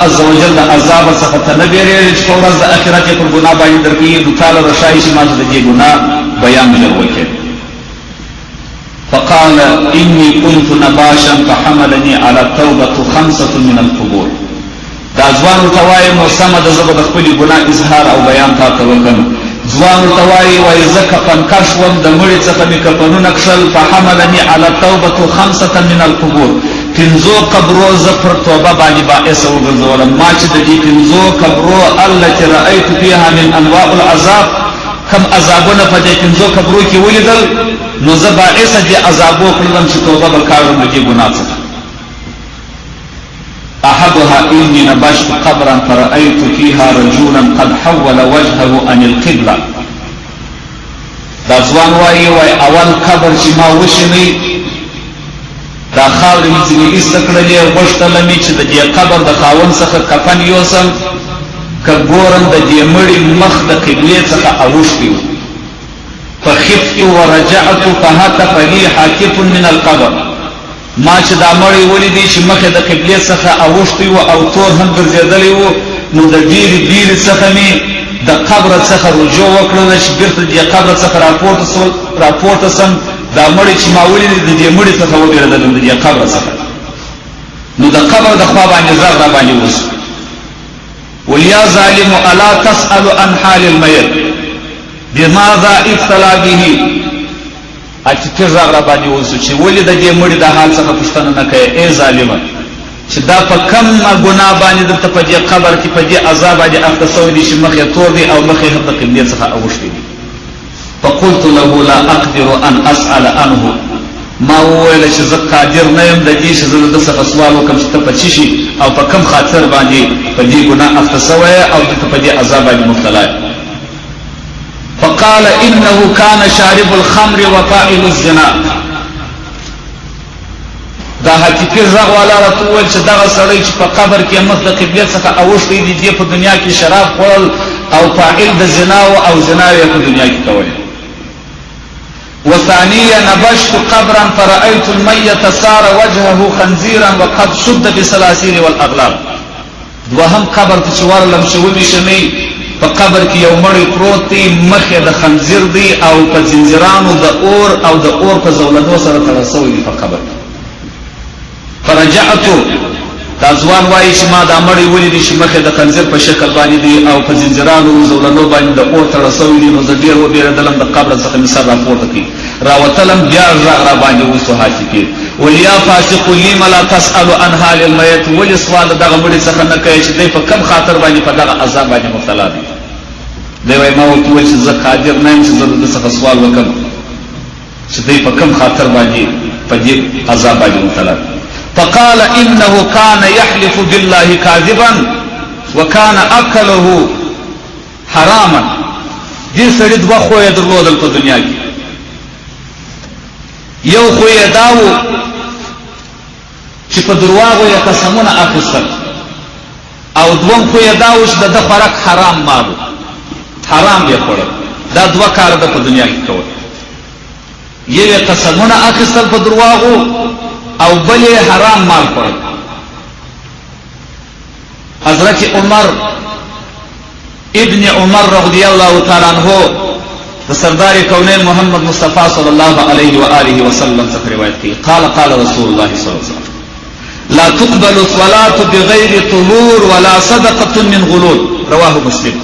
عزوجل د عذاب څخه ته نه بیریږې چې په ورځ د اخرت یې پر ګناه باندې درکوي، نو تا لره ښایي چې ما ته د دې ګناه بیان ژر وکړې. فقال اني كنت نباشا فحملني على التوبة خمسة من القبور. دا ځوان ورته وایي نو سمه ده، زه به د خپلې ګناه اظهار او بیان تا ته وکړم. ځوان ورته وایي، وایي زه کفنکش وم، د مړي څخه مې کفنونه کښل. فحملني على التوبة خمسة من القبور، پنځو قبرو زه پر توبه باندې باعث وګرځولم. ما چې د دې پنځو قبرو التي رأيت فيها من انواع العذاب، کم عذابونه په دې پنځو قبرو کې ولیدل، نو زه باعث دې عذابو کړلم چې توبه به کاږم له دې ګناه څخه. احدها اني نبشت قبرا فرأيت فيها رجلا قد حول وجهه عن القبلة. دا ځوان وایي، وایي اول قبر چې ما وشینی، دا خاورې مې ځینې ایسته کړلې، غوښتله مې چې د دې قبر د خاوند څخه کفن یوسم، که ګورم د دې مړي مخ د قبلې څخه اوښتی و. فخفت ورجعت فهتف لي هاتف من القبر. ما چې دا مړی ولیدی چې مخ یې د قبلې څخه اوښتی و او تور هم ګرځېدلی و، نو د ډېرې بیرې څخه مې د قبر څخه رجوع وکړله چې بیرته دې قبر څخه راپورته سم. دا مړی چې ما ولیدی د دې مړي څخه وبېرېدلم، د دې قبر څخه. نو د قبر د خوا باندې غږ راباندې وسو، ول یا ظالم الا تسأل عن حال المیت بماذا ابتلا به. هاتفي غږ راباندې وسو چې ولې د دې مړي د حال څخه پوښتنه نه کوې ای ظالمه، چې دا په کومه ګناه باندې دلته په دې قبر کې په دې عذاب باندې اخته سوی دی چې مخ یې تور دی او مخ یې هم د قبلې څخه اوښتی دی. فقلت له لا اقدر ان اسأل عنه. ما وویل چې زه قادر نه یم د دې چې زه د ده څخه سوال وکړم چې ته په څه شي او په کوم خاطر باندې په دې ګناه اخته سوی او دلته په دې عذاب باندې مبتلا یې. فقال انه كان شارب الخمر وفاعل الزنا. دا هاتفي غږ والا راته وویل چې دغه سړی چې په قبر کې مخ د قبلې څخه اوښتی دی، دې په دنیا کې شراب خوړل او فاعل د زنا او زنا یې په دنیا کې کوله. وثانيا نبشت قبرا فرأيت الميت صار وجهه خنزيرا وقد شد بالسلاسل والأغلال. دوهم قبر ته چې ورغلم چې ومې شمې، په قبر کې یو مړی پروت دی، مخ یې د خنزیر دی او په ځنځیرانو د اور او د اور په زولنو سره تړل سوی دی په قبر کې. فرجعت، دا ځوان وایي چې ما دا مړی ولیدی چې مخ یې د خنزیر په شکل باندې دی او په ځنځیرانو او زولنو باندې د اور تړل سوی دی، نو زه ډېر وبېرېدلم، د قبر څخه مې سر راپورته کړ، راوتلم، بیا غږ راباندې وسو هاتفي، ول یا فاسق لم لا تسأل عن حال المیت، ولې سوال د دغه مړي څخه نه کوې چې دی په کوم خاطر باندې په دغه عذاب باندې مبتلا دی؟ دی وایي ما ورته وویل چې زه قادر نه یم چې زه د ده څخه سوال وکړم چې دی په کوم خاطر باندې په دې عذاب باندې مبتلا دی. فقال انه كان يحلف بالله كاذبا وكان اكله حراما. دې سړي دوه خویه درلودل په دنیا کې. یو خوی یې دا و چې په درواغو یې قسمونه اخیستل، او دوم خوی یې دا و چې د ده خوراک حرام مال و، حرام یې خوړل. دا دوه کاره ده په دنیا کې کول. یو یې قسمونه اخیستل په درواغو او بل یې حرام مال خوړل. حضرت عمر ابن عمر رضی الله تعالی عنہ د سردار کونین محمد مصطفی صلی الله علیه و آله وسلم څخه روایت کوي، قال قال رسول الله صلی الله علیه وسلم لا تقبل الصلاة بغیر طهور ولا صدقة من غلول، رواه مسلم.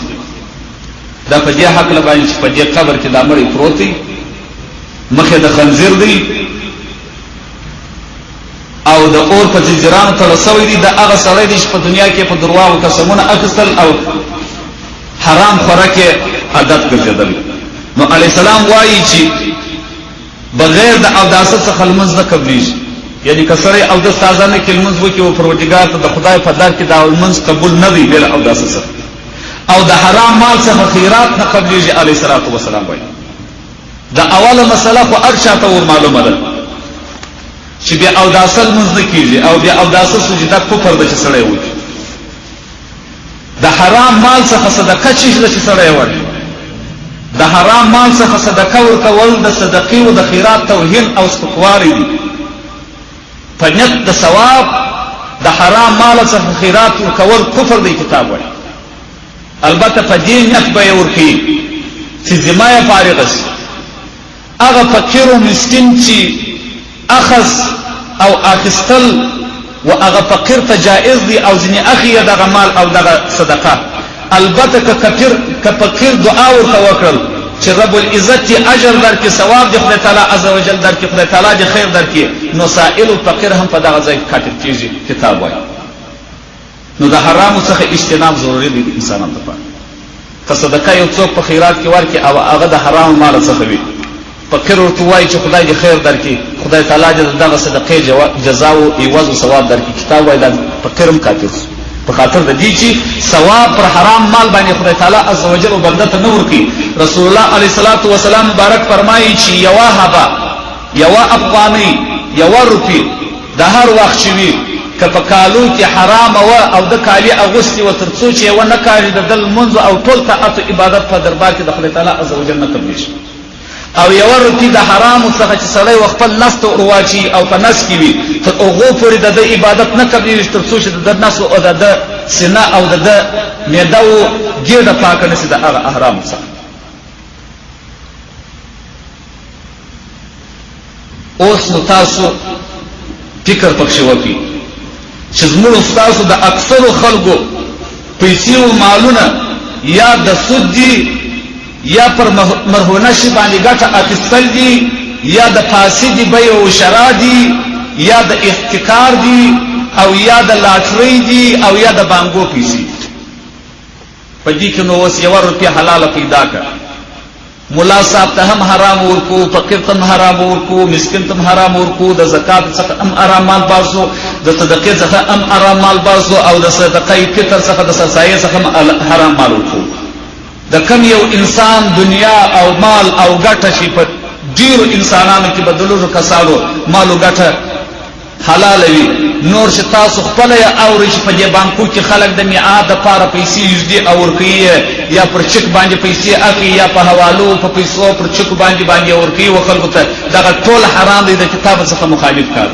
دا په دې حق باندې چې په دې قبر کې دا مړی پروت دی، مخې د خنزیر دی او د اور په ځنځیرانو تړل سوی دی، دا هغه سړی دی چې په دنیا کې په درواغو قسمونه اخیستل او حرام خوراک یې عادت ګرځېدلی. نو علیه السلام وایي چې بغیر د اوداسه څخه لمونځ نه قبلېږي، یعنې که سړی اودس تازه نه کړي لمونځ وکړي و پروردګار ته د خدای په در کې دا لمونځ قبول نه دی بې له اوداسه څخه، او د حرام مال څخه خیرات نه قبلېږي. علیه الصلاة والسلام وایي دا اوله مسله خو هر چا ته ور معلومه ده چې بیا اوداسه لمونځ نه کېږي او بیا اوداسه سجده کفر ده چې سړی وکړي. د حرام مال څخه صدقه چې ده چې سړی ورکړي، د حرام مال څخه صدقه ورکول د صدقې او د خیرات توهین او سپکوالی دی. په نیت د ثواب د د حرام مال څخه خیرات ورکول کفر دی کتاب وایي. البته په دې نیت به یې ورکوي چې ذمه یې فارغه شي. هغه فقیر او مسکین چې اخذ او اخیستل و هغه فقیر ته جائز دی او ځینې اخی یې دغه مال او دغه صدقه. البته که کفر که فقیر دعا ورته وکړل چې رب العزت دې اجر درکړي، ثواب دې خدای تعالی عزوجل درکړي، خدای تعالی دې خیر درکړي، نو سائل او فقیر هم په دغه ځای کې کافر کیږي کتاب وایي. نو د حرامو څخه اجتناب ضروري دی د انسانانو لپاره. که صدقه یو څوک په خیرات کې ورکړي او هغه د حرامو مال څخه وي، فقیر ورته ووایي چې خدای دې خیر درکړي، خدای تعالی دې د دغه صدقې جزا او عوض او ثواب درکړي، کتاب وایي دا فقیر هم کافر شو په خاطر د دې چې ثواب پر حرام مال باندې خدای تعالی عزوجل بنده ته نه ورکوي. رسول الله علیه الصلاة والسلام مبارک فرمایي چې یوه هبه، یوه افغانۍ، یوه روپۍ د هر وخت چې وي که په کالو کې حرامه وه او ده کالي اغوستي وه تر څو چې یې ونه کاږي د ده لمونځ او ټول طاعت او عبادت په دربار کې د خدای تعالی عزوجل نه قبلېږي. او یوه روپي د حرامو څخه چې سړی و خپل نس ته ورواچوي او په نس کې وي تر هغو پورې د ده عبادت نه قبلېږي تر څو چې د ده نس او د ده سینه او د ده معده و ګېډه پاکه نه شي د هغه احرامو څخه. اوس نو تاسو فکر پکښې وکړئ چې زموږ ستاسو د اکثرو خلکو پیسې او مالونه یا د سود دي، یا پر مرهونه شي باندې ګټه اخیستل دي، یا د فاسدې بیع او شرا دي، یا د احتکار دي، او یا د لاټرۍ دي، او یا د بانګو پیسې دي. په دې کې نو اوس یوه روپیه حلاله پیدا کړه. ملا صاحب ته هم حرام ورکو، فقیر ته هم حرام ورکو، مسکین ته هم حرام ورکو، د زکات څخه هم حرام مال باسو، د صدقې څخه هم حرام مال باسو، او د صدقې فطر څخه د سرسایې څخه هم حرام مال ورکو. د کم یو انسان دنیا او مال او ګټه چې په ډیرو انسانانو کې به د لږو کسانو مال او ګټه حلاله وي، نور چې تاسو خپله یې اورئ چې په دې بانکو کې خلک د میعاد دپاره پیسې ږدي او ورکوي یې، یا پر چک باندې پیسې اخلي، یا په حوالو په پیسو پر چکو باندې باندې ورکوي و خلکو ته، دغه ټول حرام دی، د کتاب څخه مخالف کار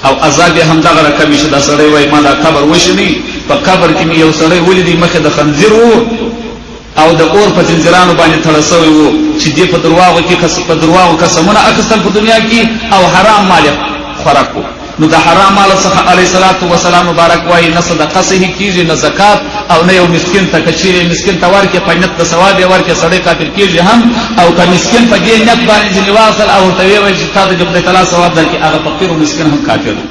او عذاب یې هم دغه رقم وي چې دا سړی وایي ما دا قبر وشینی، په قبر کې مې یو سړی ولیدی مخې د خنزیر و او د اور په زنځیرانو باندې تړل شوی وو چې دې په درواغو کې په درواغو قسمونه اخیستل په دنیا کې او حرام مال یې خوراک وو. نو د حرام مال څخه علیه الصلاة والسلام مبارک وایي نه صدقه صحیح کیږي، نه زکات، او نه یو مسکین ته. که چیرې مسکین ته ورکړې په نیت د ثواب یې ورکړې سړی کافر کیږي هم، او که مسکین په دې نیت باندې ځینې واخیستل او ورته ویې ویل چې تا ته دې خدای تعالی ثواب درکړي، هغه فقیر او مسکین هم کافر دی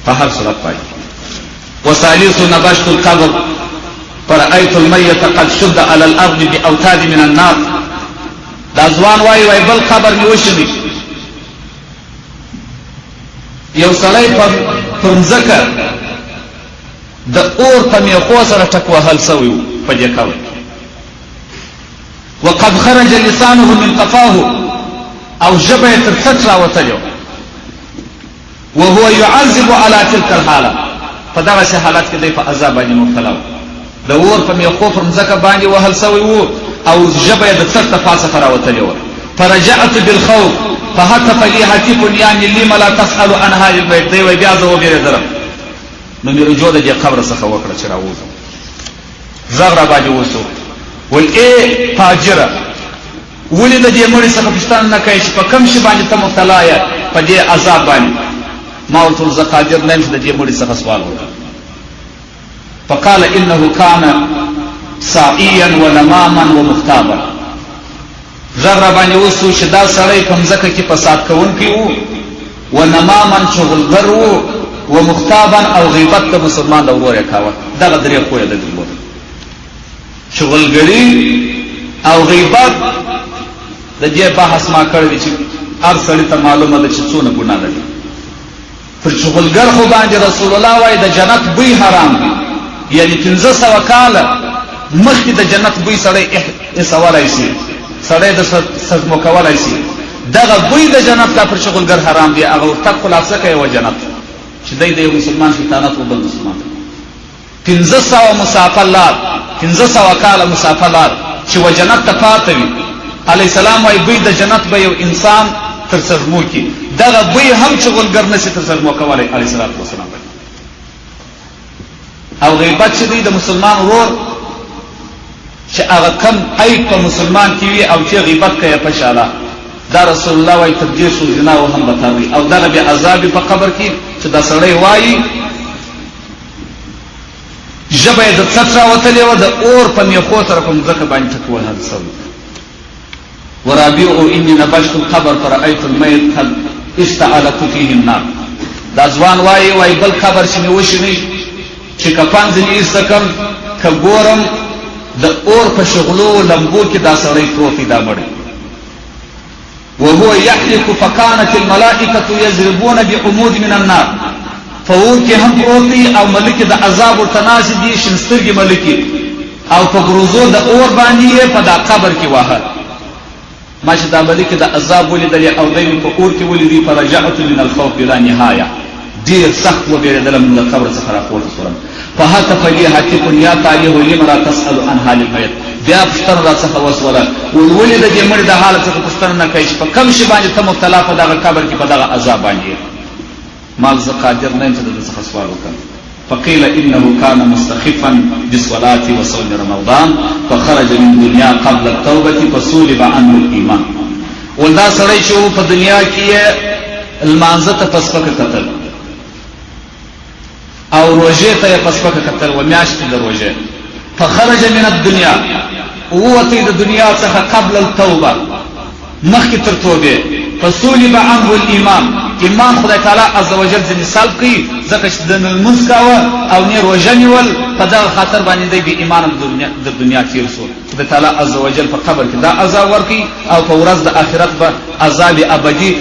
په هر صورت باندې. وثالث نبشت القبر فرأيت الميت قد شد على الأرض بأوتاد من النار. دا ځوان وایي وای بل قبر مې وشمي، یو سړی پر مځکه د اور په میخو سره ټک وهل سوی و په دې قبر کې. وقد خرج لسانه من قفاه، او ژبه یې تر څټ راوتلې وه. وهو يعذب على تلك الحاله، په دغسې حالت کې دی په عذاب باندې مبتلا و، د اور په میخو پر مځکه باندې وهل سوی و او ژبه یې د څټ د خوا څخه راوتلې وه. فرجعت بالخوف فهتف لي هاتف یعنی لم لا تسأل عن هذا البيت، دی وایي بیا زه وبېرېدلم، نو مې رجوع د دې قبر څخه وکړه چې راووځم. غږ راباندې وسو، وایي ای فاجره، ولې د دې مړي څخه پوښتنه نه کوې چې په کوم شي باندې ته مبتلا یې په دې عذاب باندې؟ ما ورته وویل زه قادر نه یم چې د دې مړي څخه سوال وکړم. فقال انه کان ساعیا ونماما ومختابا. غږ راباندې وسو چې دا سړی په مځکه کې فساد کوونکی و، ونماما چغلګر و، ومختابا او غیبت د مسلمان د ورور یې کاوه. دغه درې خویه ده درلودل، شغلګري او غیبت. د دې بحث ما کړی دی چې هر سړي ته معلومه ده چې څونه ګناه لري. پر شغلګر خو باندې رسول الله وایي د جنت بوی حرام دی، یعنی 500 کاله مخکې د جنت بوی سړی حسولای شي، سړی د سږمو کولای شي. دغه بوی د جنت لا پر شغلګر حرام دی. هغه ورتګ خلاصه کوي و جنت چې دی د یو مسلمان شیطانت و بل مسلمان ته. 500 مسافه لار، 500 کاله مسافه لار چې و جنت ته پاته وي. علیه السلام وایي بوی د جنت به یو انسان تر سږمو کي، دغه بوی هم چغلګر نشي تر سږمو کولی. علیه الصلاة والسلام. غیبت چې دی د مسلمان ورور چې هغه کم عیب په مسلمان کې وي او چې غیبت کوي په شاله، دا رسول الله وایي تر دېرشو زناو هم بدتر دی. او دغه بیا عذاب په قبر کې چې دا سړی وایي ژبه یې د څټ راوتلې وه، د اور په میخو سره په مځکه باندې ټک وهل سوی. ورابع اني نبشت القبر فرأيت الميت قد اشتعلت فيه النار. دا ځوان وایي، وایي بل قبر چې مې وشینی چې کفن ځینې ایسته کړم، که ګورم د اور په شغلو لمبو کې دا سړی پروت دی، دا مړی. وهو يحلك فكانت الملائكة يضربون بعمود من النار. په اور کې هم پروت دی او ملکې د عذاب ورته ناستې دي، شین سترګې ملکې، او په ګروزو د اور باندې یې په دا قبر کې واهه. ما چې دا ملکې د عذاب ولیدلې او دی مې په اور کې ولیدی، فرجعت من الخوف بلا نهایه، ډېر سخت وبېرېدلم، نو له قبر څخه راپورته شولم. فهتف لي هاتف یا طالح لم لا تسأل عن حال المیت. بیا پوښتنه را څخه وسوله، ول ولې د دې مړي د حال څخه پوښتنه نه کوې چې په کوم شي باندې ته مبتلا په دغه قبر کې په دغه عذاب باندې یې؟ مال زه قادر نه یم چې د ده څخه سوال وکړم. فقيل انه كان مستخفا بالصلاة وصوم رمضان فخرج من دنیا قبل التوبة فسولب عنه الايمان. ول دا سړی چې په دنیا کې یې لمانځه ته په سپکه کتل او روژې ته یې په سپکه کتل و میاشتې د روژې، فخرج من الدنیا، ووتی د دنیا څخه قبل التوبه، مخکې تر توبې، فسولب عنه الایمان، ایمان خدای تعالی عزوجل ځینې سلب کړي، ځکه چې ده نه لمونځ کاوه او نه روژه نیول، په دغه خاطر باندې دی بې ایمانه د دنیا تېر شو. خدای تعالی عزوجل په قبر کې دا عذاب ورکړي او په ورځ د آخرت به عذاب ابدي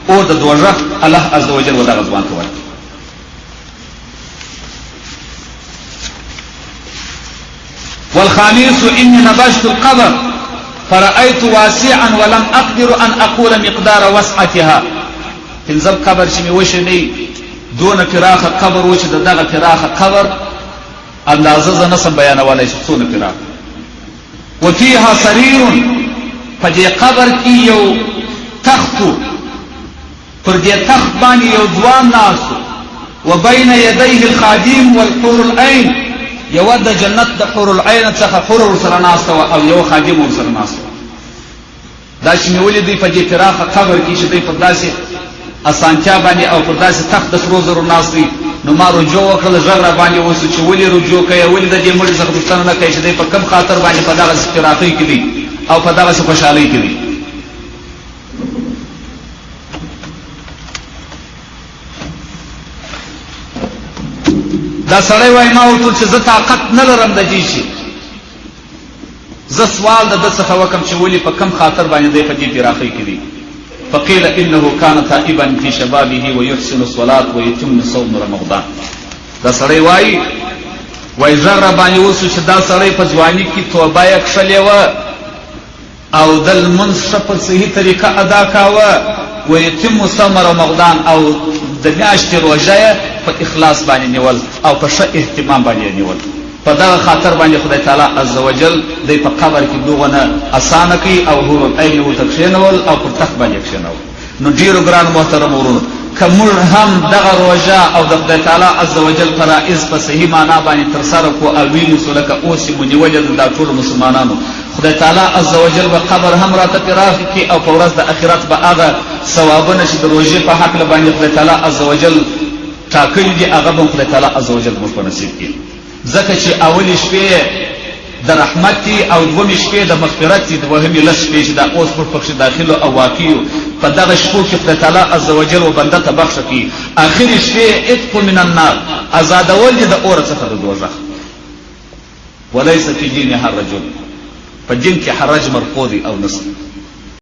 اور د دوږخ الله عزوجل ودغه ځوان ته ورکړي. والخامس إني نبشت القبر فرأيت واسعا ولم أقدر أن أقول مقدار وسعتها. پنځم قبر چې مې وشنی دونه پراخه قبر و چې د دغه پراخه قبر اندازه زه نه سم بیانولی چې څونه پراخه. وفيها سرير، په دې قبر کې یو تخت، پر دې تخت باندې یو ځوان ناست و، وبین یدیه الخادم والحور العین، یوه د جنت د حور العین څخه حور ورسره ناسته وه او یو خادم ورسره ناست وه. دا چې مې ولیدی په دې پراخه قبر کې چې دی پر داسې اسانتیا باندې او پر داسې تخت د سرو زرو ناست دی، نو ما رجوع وکړل، غږ را باندې وسو چې ولې رجوع کوې، ولې د دې مړي څخه پوښتنه نه کوې چې دی په کوم خاطر باندې په دغسې پراخۍ کې دی او په دغسې خوشحالۍ کې دی. دا سړی وایي ما ورته چې زه طاقت نه لرم د دې چې زه سوال د ده څخه وکم چې ولې په کم خاطر باندې دی په دې پراخۍ کې دی. فقیل انه کان تائبا فی شبابه ویحسن الصلاة ویتم صوم رمضان. دا سړی وایي، وایي غږ را باندې وسو چې دا سړی په ځواني کې توبه یې کښلې وه او د لمونځ ښه په صحیح طریقه ادا کاوه، ویتم صوم رمضان، او د میاشتې روژه یې په اخلاص باندې نیول او په ښه اهتمام باندې یې نیول. په دغه خاطر باندې خدای تعالی عزوجل دی په قبر کې دغونه اسانه کوي او حور العین یې ورته کښېنول او پر تخت باندې یې کښېنول. نو ډېرو ګرانو محترمو وروڼو، که موږ هم دغه روژه او د خدای تعالی عزوجل فرائض په صحیح معنا باندې ترسره کړو او ویې نیسو لکه اوس چې مو نیولې ده دا ټولو مسلمانانو، خدای تعالی عزوجل به قبر هم راته پراخ کړي او په ورځ د آخرت به هغه ثوابونه چې د روژې په هکله باندې خدای تعالی عزوجل ټاکلي دي هغه به هم خدای تعالی عزوجل موږ په نصیب کړي. ځکه چې اولې شپې د رحمت دي او دومې شپې د مغفرت دي، دوهمې لس شپې چې دا اوس موږ پکښې داخل او واقع یو، په دغه شپو کې خدای تعالی عزوجل و بنده ته بخښه کوي. اخرې شپې عتق من النار، ازادول دي د اوره څخه د دوزخ. وليس في دين حرج، په دین کې حرج مرفوع دی او نشته.